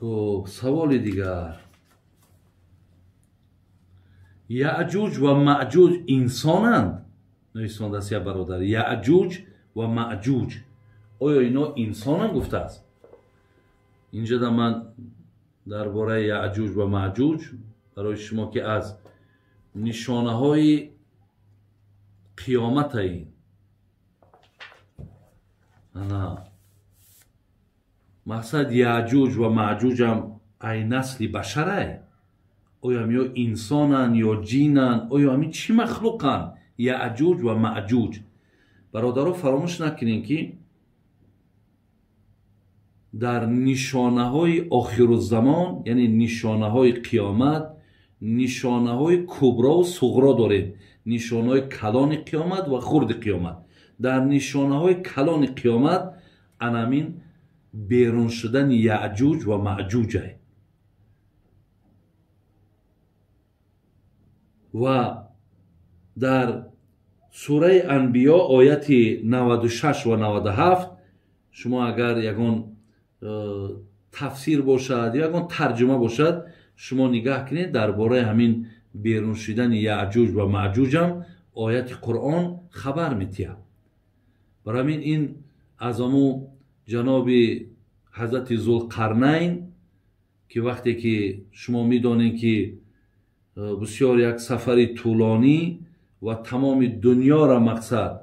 Хуб, саволи дигар. Яъҷуҷ ва Маъҷуҷ инсонанд? Нависондааст як бародар. Яъҷуҷ ва Маъҷуҷ оё ино инсонанд гуфтааст? Инҷода ман дар бораи Яъҷуҷ ва Маъҷуҷ барои шумо ки аз нишонаҳои қиёмата ин ана мақсад Яъҷуҷ ва Маъҷуҷам ай насли башарай? Оё ам ё инсонанд ё ҷинанд? Оё ами чӣ махлуқанд Яъҷуҷ ва Маъҷуҷ? Бародаро, фаромӯш накунем ки дар нишонаҳои охирузамон, яъне нишонаҳои қиёмат, нишонаҳои куброву суғро дорем, нишонаҳои калони қиёмат ва хурди қиёмат. Дар нишонаҳои калони қиёмат анамин берун шудани Яъҷуҷ ва Маъҷуҷай. Ва дар сураи Анбиё ояти 96 ва 97 шумо агар ягон тафсир бошад ё ягон тарҷума бошад, шумо нигаҳ кунед, дар бораи ҳамин берун шудани Яъҷуҷ ва Маъҷуҷам ояти Қуръон хабар метиҳад. Барои ҳамин ин аз ҳамун ҷаноби ҳазрати Зулқарнайн ки вақте ки шумо медонед ки бисёр як сафари тӯлонӣ ва тамоми дунёра мақсад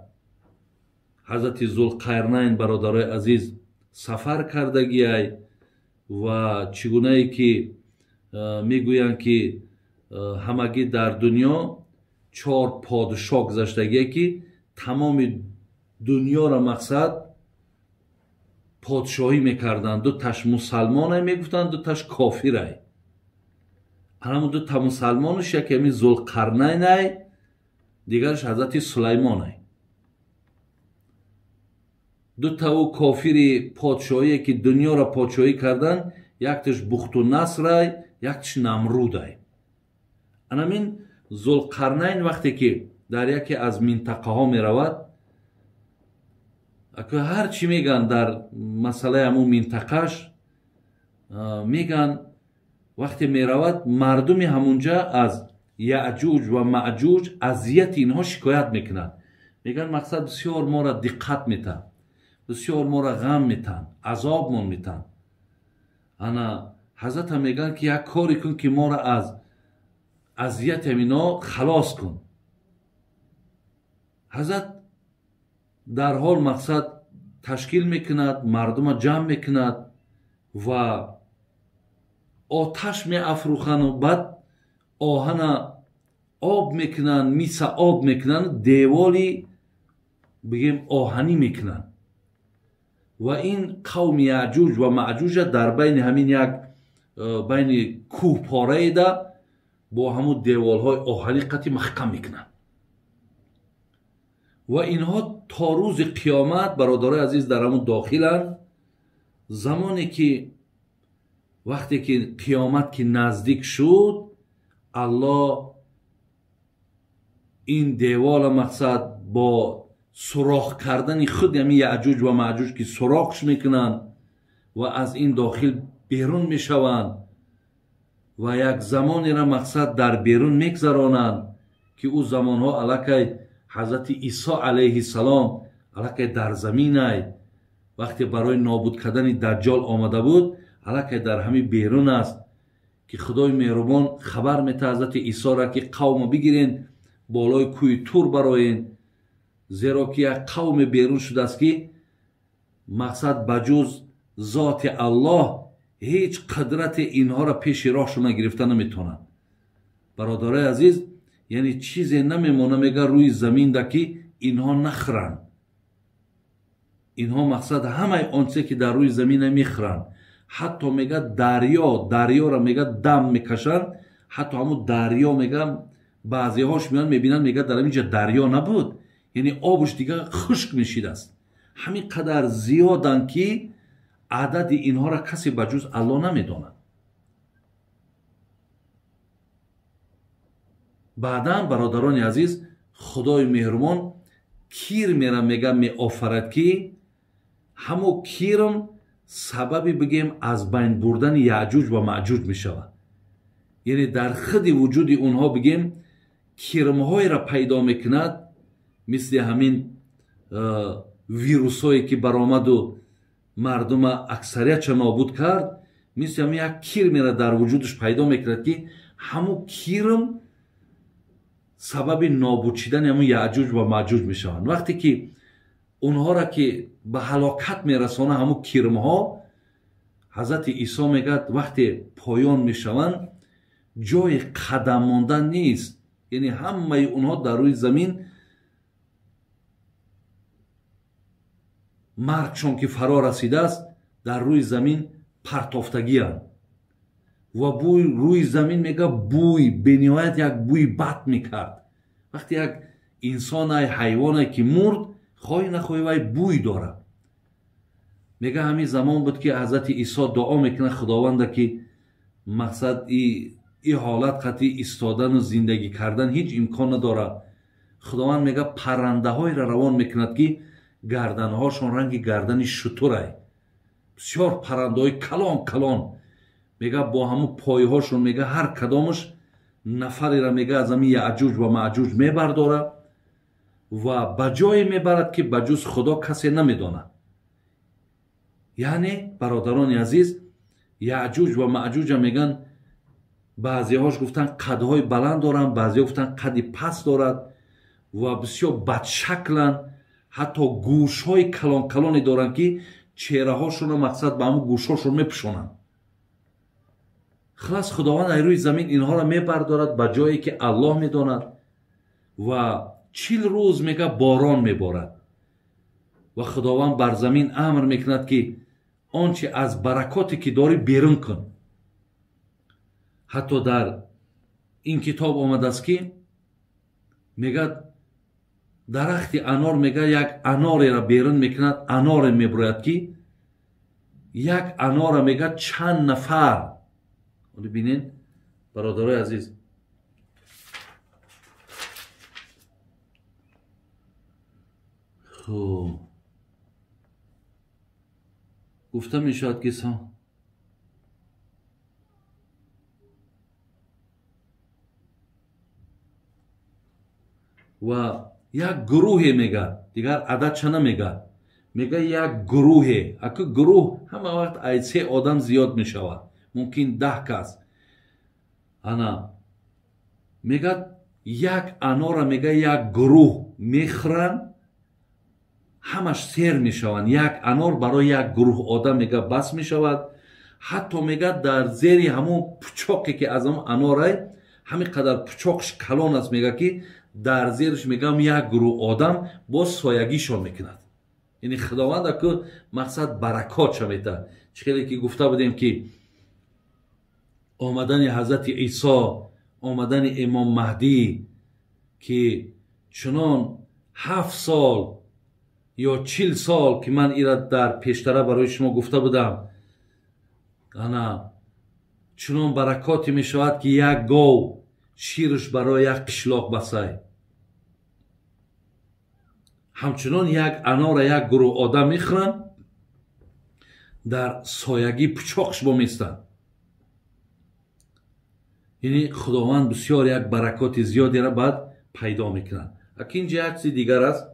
ҳазрати Зулқарнайн, бародарои азиз, сафар кардагиай ва чӣ гунае ки мегӯянд ки ҳамагӣ дар дунё 4 подшоҳ гузаштагие ки тамоми дунёра мақсад подшоҳӣ мекарданд. Дуташ мусалмонай мегуфтанд, дуташ кофирай. Ҳамон дута мусалмонаш яке ҳамин Зулқарнайнай, дигараш ҳазрати Сулаймонай. Дута ӯ кофири подшоҳие ки дунёро подшоҳӣ карданд, якташ Бухту Насрай, якташ Намрудай. Анамин Зулқарнайн вақте ки дар яке аз минтақаҳо меравад, ҳар чӣ мегӯянд дар масъалаи ҳамун минтақаш мегӯянд, вақте меравад мардуми ҳамунҷа аз Яъҷуҷ ва Маъҷуҷ азияти инҳо шикоят мекунанд. Мегӯянд мақсад бисёр моро диққат метаҳанд, бисёр моро ғам метаҳанд, азобмон метаҳанд. Ана ҳазрата мегӯянд ки як коре кун ки моро аз азияти ҳамино халос кун. Ҳазрат дар ҳол мақсад ташкил мекунад, мардума ҷамъ мекунад ва оташ меафрӯхану баъд оҳана об мекунанд, миса об мекунанд, деволи бигем оҳанӣ мекунанд. Ва ин қавми Яъҷуҷ ва Маъҷуҷа дар байни ҳамин як байни кӯҳ пораеда бо ҳамун деволҳои оҳанӣ қатъи маҳкам мекунанд. Ва инҳо то рӯзи қиёмат, бародарои азиз, дар ҳамун дохиланд. Замоне ки вақте ки қиёмат ки наздик шуд, Аллоҳ ин девола мақсад бо сурох кардани худ ҳамин Яъҷуҷ ва Маъҷуҷ ки сурохш мекунанд ва аз ин дохил берун мешаванд ва як замонеро мақсад дар берун мегзаронанд ки ӯ замонҳо аллакай ҳазрати Исо алайҳиссалом аллакай дар заминай, вақте барои нобуд кардани Даҷҷол омада буд, аллакай дар ҳамин берун аст ки Худои меҳрубон хабар метаҳад ҳазрати Исоро ки қавмо бигирен, болои кӯҳи Тур бароен, зеро ки як қавме берун шудааст ки мақсад ба ҷуз зоти Аллоҳ ҳеҷ қудрати инҳоро пеши роҳшона гирифта наметавонад. Бародарои азиз, яъне чизе намемона мега рӯи заминда ки инҳо нахӯранд. Инҳо мақсад ҳамаи он чизе ки дар рӯи замина мехӯранд. Ҳатто мега дарё, дарёро мега дам мекашанд, ҳатто ҳамун дарё мега баъзеҳош меоянд мебинанд, мега дар ҳамин ҷа дарё набуд, яъне обш дигар хушк мешидааст. Ҳамин қадар зиёданд ки адади инҳоро касе ба ҷуз Аллоҳ намедонад. Баъдан, бародарони азиз, Худои меҳрубон кир мера мега меофарад ки ҳамо кирм сабаби бигем аз байн бурдани Яъҷуҷ ва Маъҷуҷ мешавад. Яъне дар худи вуҷуди онҳо бигем кирмҳоеро пайдо мекунад, мисли ҳамин вирусҳое ки баромаду мардума аксариятша нобуд кард, мисли ҳамин як кирмеро дар вуҷудаш пайдо мекунад, ки ҳамун кирм сабаби нобуд шидани ҳамун Яъҷуҷ ва Маъҷуҷ мешаванд. Вақте ки онҳоро ки ба ҳалокат мерасона ҳамун кирмҳо, ҳазрати Исо мегӯяд вақте поён мешаванд ҷои қадам мондан нест, яъне ҳамаи онҳо дар рӯи замин маргшон ки фаро расидааст дар рӯи замин партофтагианд ва бӯй рӯи замин мега бӯй бениҳоят як бӯи бад мекард. Вақте як инсонай ҳайвоне ки мурд, хоҳӣ нахоҳӣ вай бӯй дорад. Мега ҳамин замон буд ки ҳазрати Исо дуо мекунад Худованда ки мақсад и ҳолат қатъи истодану зиндагӣ кардан ҳеҷ имкон надорад. Худованд мега паррандаҳоеро равон мекунад ки гарданҳошон ранги гардани шутурай, бисёр паррандаҳои калон калон. Мега бо ҳамун пойҳошон мега ҳар кадомаш нафареро мега аз ҳамин Яъҷуҷ ва Маъҷуҷ мебардорад ва ба ҷое мебарад ки ба ҷуз Худо касе намедонад. Яъне бародарони азиз, Яъҷуҷ ва Маъҷуҷа меган баъзеҳош гуфтан қадҳои баланд доранд, баъзеҳо гуфтан қади паст дорад ва бисёр бадшакланд, ҳатто гӯшҳои калон-калоне доранд ки чеҳраҳошонро мақсад ба ҳамун гӯшҳошон мепӯшонанд. Хулас Худованд аз рӯи замин инҳоро мебардорад ба ҷое ки Аллоҳ медонад ва 40 рӯз мега борон меборад ва Худованд бар замин амр мекунад ки он чи аз баракоте ки дорӣ берун кун. Ҳатто дар ин китоб омадааст ки мегӯяд дарахти анор мега як анореро берун мекунад, аноре мебурояд ки як анора мега чанд нафар. Бинен бародарои азиз, хуб гуфта мешавад ки ва як гурӯҳе мега, дигар ададша намега, мега як гурӯҳе. Аку гурӯҳ ҳама вақт ай 3 одам зиёд мешавад, мумкин 10 кас. Ана мега як анора мега як гурӯҳ мехӯранд, ҳамаш сер мешаванд. Як анор барои як гурӯҳ одам мега бас мешавад. Ҳатто мега дар зери ҳамон пучоқе ки аз ҳамон анорай ҳамин қадар пучоқш калон аст, мега ки дар зериш мегам як гурӯҳ одам боз соягишон мекунад. Яъне Худованд аку мақсад баракотша метаҳад. Чӣ хеле ки гуфта будем ки омадани ҳазрати Исо, омадани имом Маҳдӣ ки чунон 7 сол ё 40 сол ки ман ира дар пештара барои шумо гуфта будам, ана чунон баракоте мешавад ки як гов ширш барои як қишлоқ басай. Ҳамчунон як анора як гурӯҳ одам мехӯранд, дар соягӣ пучоқш боместанд. Яъне Худованд бисёр як баракоти зиёдеро баъд пайдо мекунад. Аки инҷа як чизи дигар аст.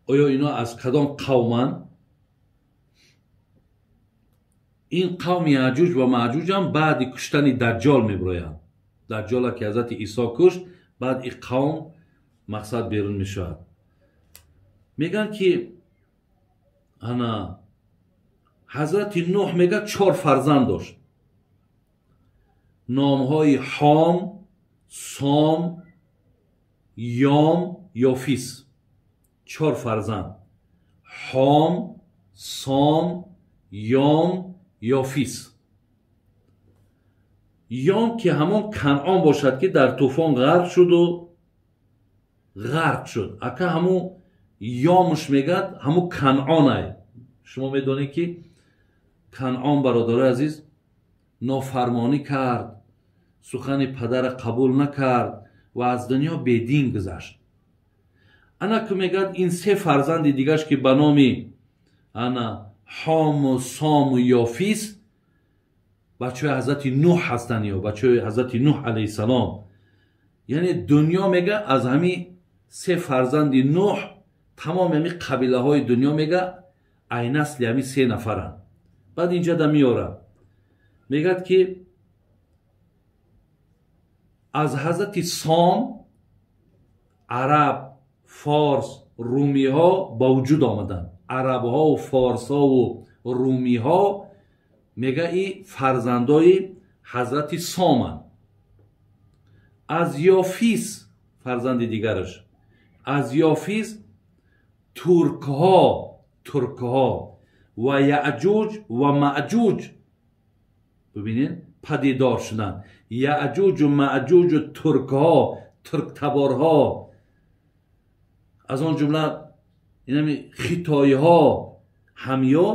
Оё ино аз кадом қавманд? Ин қавми Яъҷуҷ ва Маъҷуҷам баъди куштани Даҷҷол мебироянд. Даҷҷола ки ҳазрати Исо кушт, баъд ин қавм мақсад берун мешавад. Мегӯянд ки ана ҳазрати Нуҳ мега 4 фарзанд дошт. Номҳои Ҳом, Сом, Ём, Ёфис. 4 фарзанд. Ҳом, Сом, Ём, Ёфис. Ём ки ҳамон Канъон бошад ки дар тӯфон ғарқ шуду ғарқ шуд. Ака ҳамун Ёмш мегӯяд ҳамун Канъонай. Шумо медонед ки Канъон бародарои азиз нофармонӣ кард, сухани падара қабул накард ва аз дунё бедин гузашт. Ана ки мегӯяд ин 3 фарзанди дигаш ки ба номи ана Ҳому, Сому, Ёфис бачаҳои ҳазрати Нуҳ ҳастанд, ё бачаҳои ҳазрати Нуҳ алайҳиссалом. Яъне дунё мега аз ҳами се фарзанди Нуҳ тамоми ҳами қабилаҳои дунё мега ай насли ҳами се нафаранд. Баъд инҷа да меорам, мегӯяд ки аз ҳазрати Сом араб, форс, румиҳо ба вуҷуд омаданд. Арабҳову форсҳову румиҳо мега и фарзандои ҳазрати Соманд. Аз Ёфис фарзанди дигараш, аз Ёфис туркҳо, туркҳо ва Яъҷуҷ ва Маъҷуҷ, бибинед, падидор шуданд. Яъҷуҷу Маъҷуҷу туркҳо, турктаборҳо, аз он ҷумла инами хитоиҳо ҳамё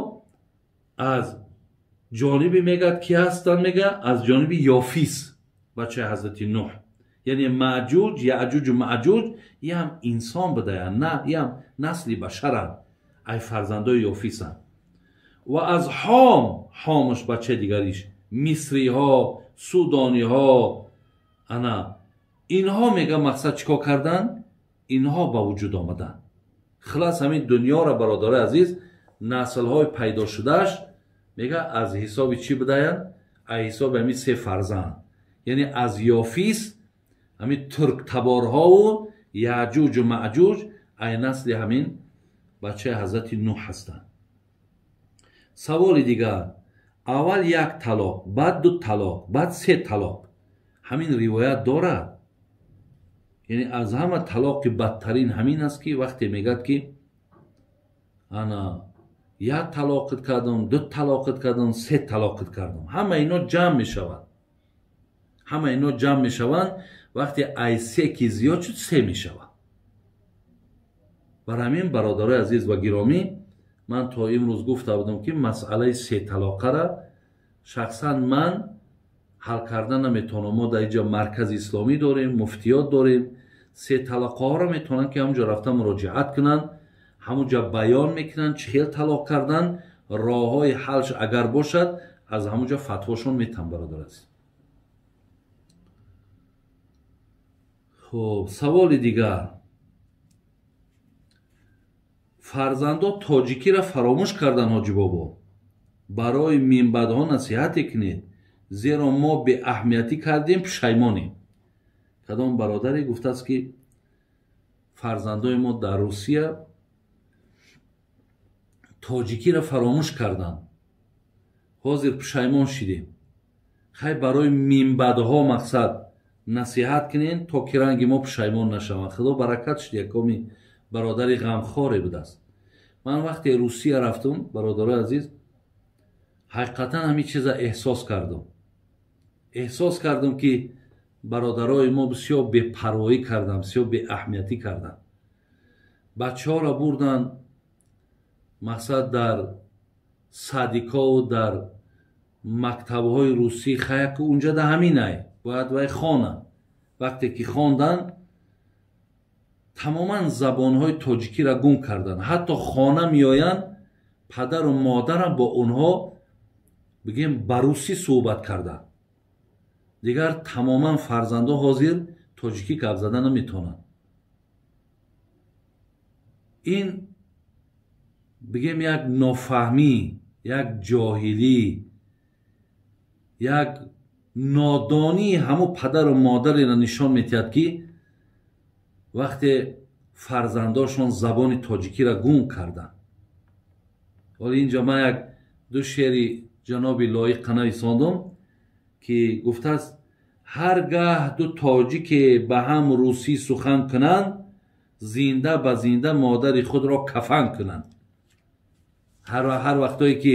аз ҷониби мегӯяд ки ҳастанд, мега аз ҷониби Ёфис бачаи ҳазрати Нуҳ. Яъне Маъҷуҷ, Яъҷуҷу Маъҷуҷ ям инсон будаянд, на ям насли башаранд, ай фарзандои Ёфисанд. Ва аз Ҳом, Ҳомаш бачаи дигариш, мисриҳо, судониҳо, ана инҳо мега мақсад чӣ кор карданд? Инҳо ба вуҷуд омаданд. Хилас ҳамин дунёро, бародарои азиз, наслҳои пайдо шудааш мега аз ҳисоби чӣ будаянд? Аз ҳисоби ҳамин се фарзанд. Яъне аз Ёфис ҳамин турктаборҳову Яъҷуҷу Маъҷуҷ ай насли ҳамин бачаи ҳазрати Нуҳ ҳастанд. Саволи дигар: аввал як талоқ, баъд ду талоқ, баъд се талоқ. Ҳамин ривоят дорад. Яъне аз ҳама талоқи бадтарин ҳамин аст ки вақте мегӯяд ки ана як талоқит кардам, ду талоқит кардам, се талоқит кардам. Ҳама ино ҷамъ мешаванд. Ҳама ино ҷамъ мешаванд. Вақте ай се ки зиёд шуд, се мешавад. Бар ҳамин, бародарои азиз ва гиромӣ, ман то имрӯз гуфта будам ки масъалаи се талоқара шахсан ман ҳал карда наметавонам. Мо дар инҷа маркази исломӣ дорем, муфтиёт дорем. Се талоқаҳоро метавонанд ки ҳамунҷо рафта муроҷиат кунанд, ҳамунҷа баён мекунанд чӣ хел талоқ кардан, роҳҳои ҳалш агар бошад аз ҳамунҷа фатвошон метавон, бародар азиз. Хуб, саволи дигар: фарзандо тоҷикиро фаромӯш кардан, ҳоҷи бобо, барои минбадҳо насиҳате кунед, зеро мо беаҳамиятӣ кардем, пушаймонем. Кадом бародаре гуфтааст ки фарзандои мо дар Русия тоҷикиро фаромӯш карданд, ҳозир пушаймон шидем. Хай, барои минбадҳо мақсад насиҳат кунед, то ки ранги мо пушаймон нашаванд. Худо баракат шуд, якоми бародари ғамхоре будааст. Ман вақте Русия рафтум, бародарои азиз, ҳақиқатан ҳамин чиза эҳсос кардум. Эҳсос кардум ки бародарои мо бисёр бепарвоӣ карданд, бисёр беаҳамиятӣ карданд. Бачаҳоро бурданд мақсад дар садикову дар мактабҳои русӣ. Хаяку унҷа да ҳаминай, бояд вай хонанд. Вақте ки хонданд, тамоман забонҳои тоҷикиро гум карданд. Ҳатто хона меоянд, падару модарам бо онҳо бигем ба русӣ суҳбат карданд. Дигар тамоман фарзандо ҳозир тоҷикӣ гап зада наметавонанд. Ин бигем як нофаҳмӣ, як ҷоҳилӣ, як нодонии ҳамун падару модареро нишон медиҳад ки вақте фарзандошон забони тоҷикиро гум карданд. Ҳоло инҷо ман як ду шеъри ҷаноби Лоиқ нависондум ки гуфтааст: ҳар гаҳ ду тоҷике ба ҳам русӣ сухан кунанд, зинда ба зинда модари худро кафан кунанд. Ҳар вақтое ки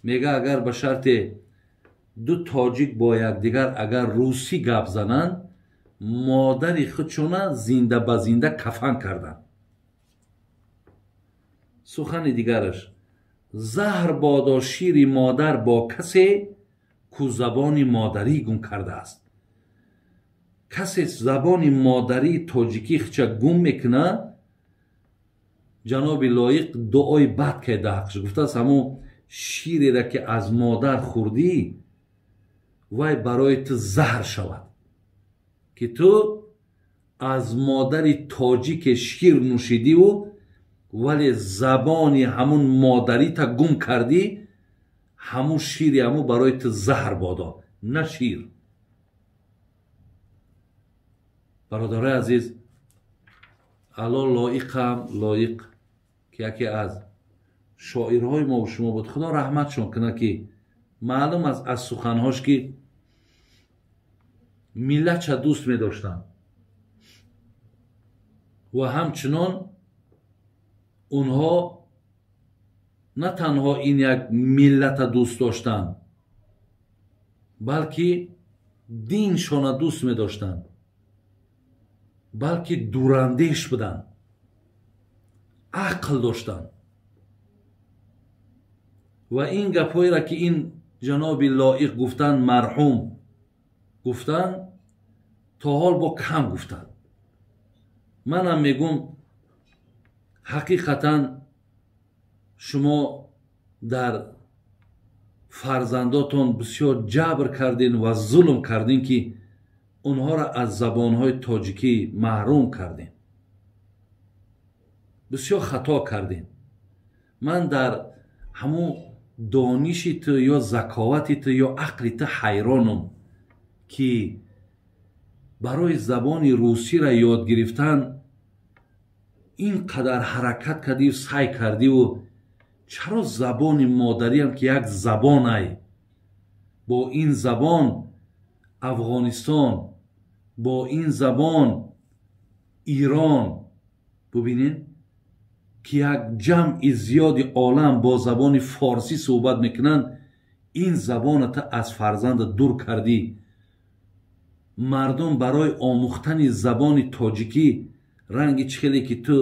мега агар ба шарте ду тоҷик бо якдигар агар русӣ гап зананд, модари худшона зинда ба зинда кафан карданд. Сухани дигараш: заҳр бодо шири модар бо касе ку забони модарӣ гум кардааст. Касе забони модарии тоҷикӣ хича гум мекунад, ҷаноби Лоиқ дуои бад карда ҳаққш гуфтааст. Ҳамун ширеро ки аз модар хӯрдӣ, вай барои ту заҳр шавад, ки ту аз модари тоҷике шир нӯшидиву вале забони ҳамун модарита гум кардӣ, ҳамун шири ҳамун барои ту заҳр бодо, на шир. Бародарои азиз, Алло лоиқам лоиқ, ки яке аз шоирҳои мо шумо буд, худо раҳматшон кунад, ки маълум аст аз суханҳош, ки миллатша дӯст медоштанд ва ҳамчунон онҳо на танҳо ин як миллата дӯст доштанд, балки диншона дӯст медоштанд, балки дурандеш буданд, ақл доштанд. Ва ин гапҳоеро ки ин ҷаноби лоиқ гуфтанд, марҳум гуфтанд, то ҳол бо кам гуфтанд. Манам мегум, ҳақиқатан шумо дар фарзандотон бисёр ҷабр кардин ва зулм кардин, ки онҳоро аз забонҳои тоҷикӣ маҳрум кардем, бисёр хато кардем. Ман дар ҳамун дониши ту ё заковати ту ё ақли ту ҳайронам, ки барои забони русиро ёд гирифтан ин қадар ҳаракат кардию сай кардиву чаро забони модариам, ки як забонай, бо ин забон Афғонистон, бо ин забон Ирон, бубинед ки як ҷамъи зиёди олам бо забони форсӣ суҳбат мекунанд, ин забоната аз фарзанда дур кардӣ. Мардум барои омӯхтани забони тоҷикӣ ранги чӣ хеле ки ту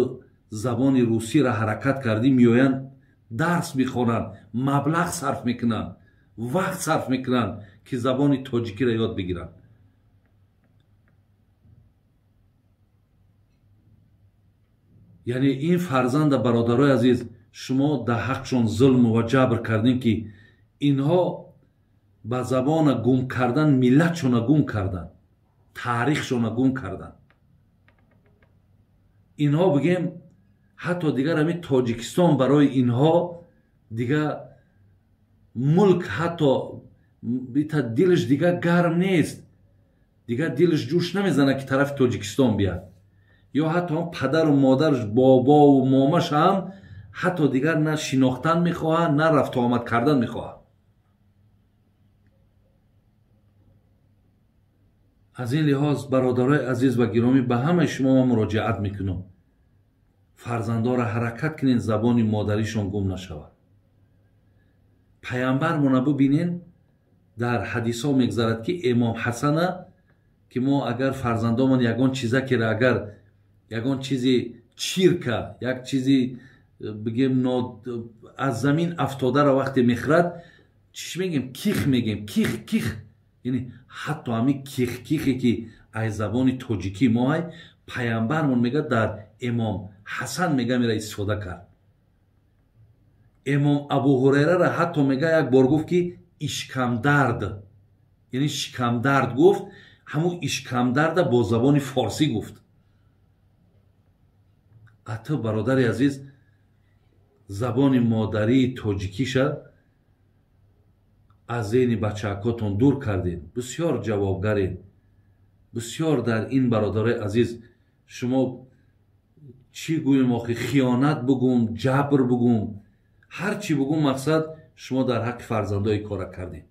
забони русиро ҳаракат кардӣ, меоянд, дарс мехонанд, маблағ сарф мекунанд, вақт сарф мекунанд, ки забони тоҷикиро ёд бигиранд. Яъне ин фарзанда, бародарои азиз, шумо дар ҳақшон зулму ва ҷабр кардем, ки инҳо ба забона гум кардан миллатшона гум кардан, таърихшона гум кардан. Инҳо бигем, ҳатто дигар ҳамин Тоҷикистон барои инҳо дигар мулк, ҳатто бита дилаш дигар гарм нест, дигар дилаш ҷӯш намезанад, ки тарафи Тоҷикистон биёд. Ё ҳатто падару модараш, бобову момаш ҳам ҳатто дигар на шинохтан мехоҳад, на рафту омад кардан мехоҳад. Аз ин лиҳоз, бародарои азиз ва гиромӣ, ба ҳамаи шумо ман муроҷиат мекунам, фарзандонро ҳаракат кунед забони модаришон гум нашавад. Паямбармона бубинен, дар ҳадисҳо мегзарад, ки имом Ҳасана, ки мо агар фарзандомон ягон чизакеро, агар ягон чизи чирка, як чизи бигем аз замин афтодаро вақте мехӯрад, чиш мегем? Ких мегем, ких ких. Яъне ҳатто ҳамин ких кихе ки аз забони тоҷикӣ мо ай, паямбармон мега дар имом Ҳасан мега мера истифода кард. Имом Абу Ҳурайраро ҳатто мега як бор гуфт, ки ишкамдард, яъне шикамдард гуфт, ҳамун ишкамдарда бо забони форсӣ гуфт. Ато бародари азиз, забони модарии тоҷикиша аз зеҳни бачаакотон дур кардед, бисёр ҷавобгаред, бисёр дар ин бародарои азиз шумо чӣ гӯем охи, хиёнат бугум, ҷабр бугум, ҳар чӣ бугум, мақсад шумо дар ҳаққи фарзандои кора кардед.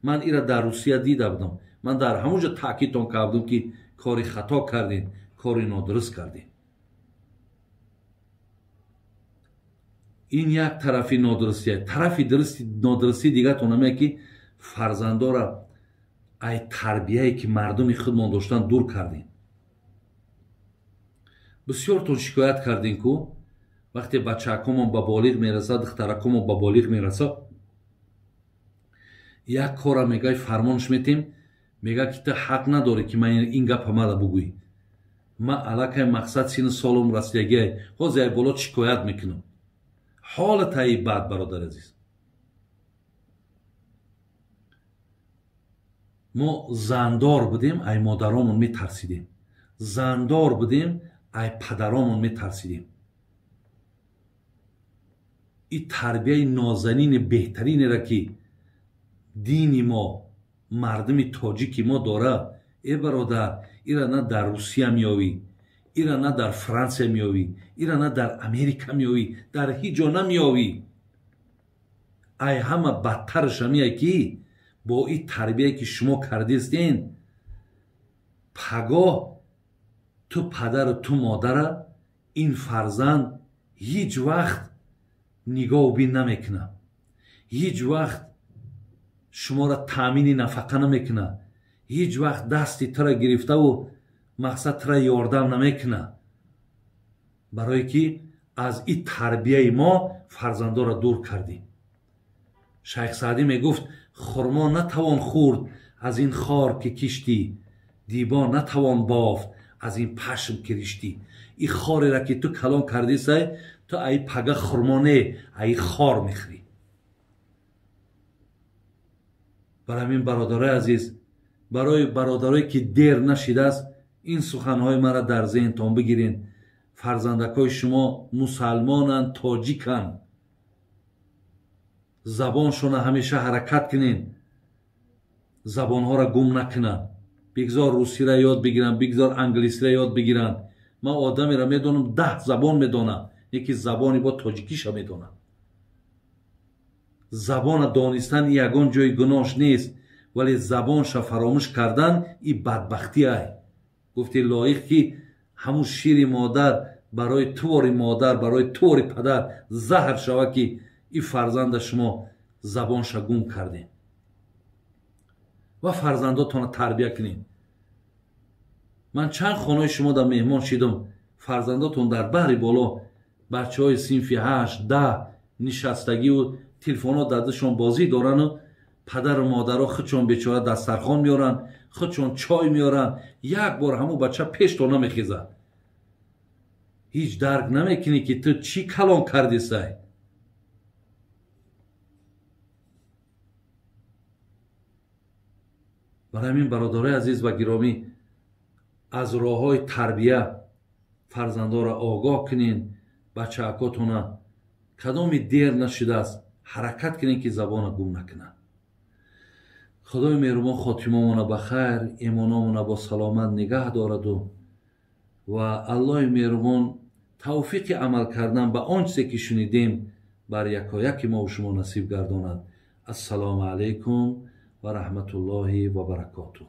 Ман ира дар Русия дида будам, ман дар ҳамон ҷо таъкидтон кардам, ки кори хато кардед, кори нодуруст кардед. Ин як тарафи нодурустия. Тарафи нодурустии дигартон ҳаме, ки фарзандора ай тарбияе ки мардуми худмон доштан дур кардем. Бисёртон шикоят кардем, ку вақте бачаакомон ба болиғ мерасад, духтаракомон ба болиғ мерасад, як кора мегӯяй, фармонш метем, мега ки ту ҳақ надорӣ, ки ман ин гапа мара бугӯӣ. Ман аллакай мақсад сину солум расидагиай, ҳозир ай боло шикоят мекунам. Ҳолатаи бад, бародар азиз. Мо зандор будем, ай модаромон метарсидем, зандор будем, ай падаромон метарсидем. И тарбияи нозанини беҳтаринеро ки дини мо, мардуми тоҷики мо дора, э бародар, ира на дар Русия меёвӣ, ира на дар Франсия меёвӣ, ира на дар Америка меёвӣ, дар ҳеҷ ҷо намеёвӣ. Ай ҳама бадтараш ҳамие ки бо ин тарбияе ки шумо кардистен, пагоҳ ту падару ту модара ин фарзанд ҳеҷ вақт нигоҳубин намекунад, ҳеҷ вақт шуморо таъмини нафақа намекунад, ҳеҷ вақт дасти тура гирифтаву мақсад тура ёрдам намекунад, барое ки аз ин тарбияи мо фарзандоро дур кардӣ. Шайх Саъдӣ мегуфт: хурмо натавон хӯрд аз ин хор ки киштӣ, дибо натавон бофт аз ин пашм ки риштӣ. Ин хореро ки ту калон кардисай, ту ай пага хурмо не, ай хор мехӯрӣ. Барои ҳамин бародарои азиз, барои бародарое ки дер нашидааст, ин суханҳои маро дар зеҳнтон бигирен. Фарзандакҳои шумо мусалмонанд, тоҷиканд, забоншона ҳамеша ҳаракат кунен, забонҳоро гум накунанд. Бигзор русиро ёд бигиранд, бигзор англисиро ёд бигиранд. Ман одамеро медонам 10 забон медонам, яки забони бо тоҷикиша медонам. Забона донистан ягон ҷои гуноҳш нест, вале забонша фаромӯш кардан и бадбахтӣ ай. Гуфти лоиқ ки ҳамун шири модар барои тувори модар, барои тувори падар заҳр шава ки и фарзанда шумо забонша гум кардем. Ва фарзандотонро тарбия кунед. Ман чанд хонаи шумо дар меҳмон шидам, фарзандотон дар баҳри боло бачаҳои синфи 8, 10 нишастагиву телефонҳо дар дастшон бозӣ дорану падару модаро худшон бечора дастархон меоранд, худшон чой меоранд. Як бор ҳамун бача пешто намехезад. Ҳеҷ дарк намекунӣ ки ту чӣ калон кардисай. Барои ҳамин бародарои азиз ва гиромӣ, аз роҳҳои тарбия фарзандоро огоҳ кунен, бачаакотона кадоми дер нашудааст ҳаракат кунен ки забона гум накунанд. Худои меҳрубон хотимамона ба хайр, имономона бо саломат нигаҳ дораду ва Аллоҳи меҳрубон тавфиқи амал кардан ба он чизе ки шунидем бар якояки мову шумо насиб гардонад. Ассалому алайкум ва раҳматуллоҳи ва баракотуҳ.